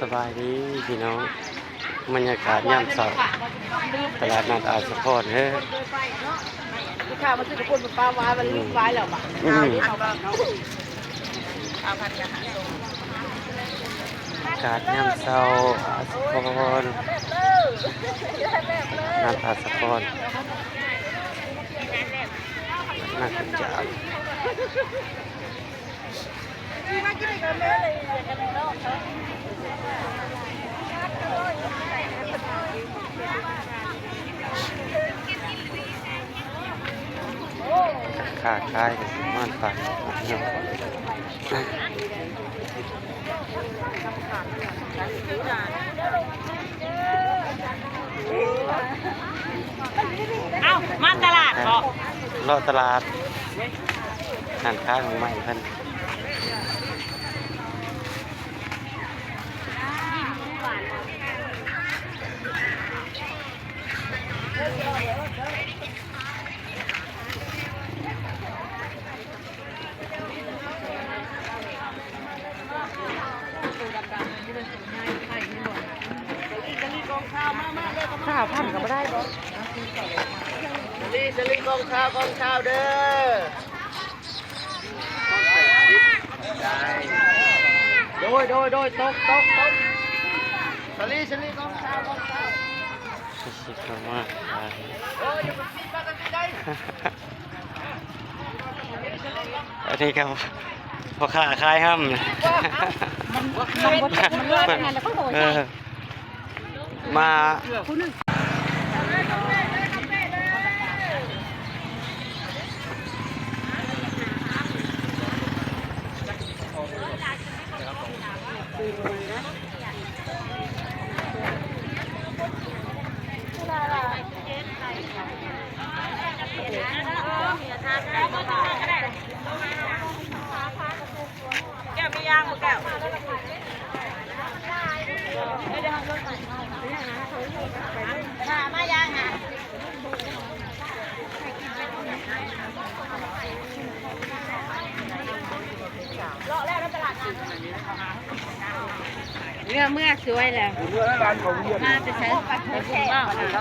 ສະບາຍດີພີ່ນ້ອງ, ບັນຍາກາດຍາມເຊົ້າ ຕະຫຼາດນັດອາດສະພອນເດີ. ລູກຄ້າມາຊື້ກະປຸ້ນປາຫວານ ມັນລືມຫວາຍແລ້ວບາດນີ້. ອືມ ອາກາດຍາມເຊົ້າ ອາດສະພອນ ຕະຫຼາດນັດອາດສະພອນ ນັກຈັກ ຄ້າຂາຍກໍປະມານປານນີ້ເນາະ. ເອົ້າ ມາຕະຫຼາດເບາະ ເລາະຕະຫຼາດ ຮ້ານຂາຍໝາກໄມ້ເພິ່ນ. ຊາວພັນກໍບໍ່ໄດ້ບໍ່? ສາລີ ສາລີ ກ່ອງຊາວ ກ່ອງຊາວເດີ. ໂດຍ ໂດຍ ໂດຍ ຕົກ ຕົກ ຕົກ. ສາລີ ສາລີ ກ່ອງຊາວ ກ່ອງຊາວ. ຊິເຂົ້າມາຂາຍ. ອັນນີ້ກໍພໍ່ຄ້າຂາຍຫ້ຳ ມັນ ມັນບໍ່ ມັນເລີຍ ເອີ ມາ ແກ້ວມີຢາງບໍ່ແກ້ວ? ມາ ມາຢາງນະ. ເມື່ອ ເມື່ອສວຍແລ້ວ ເມື່ອແລ້ວ ຮ້ານເຂົາເຮັດ ມາແຕ່ໃສ?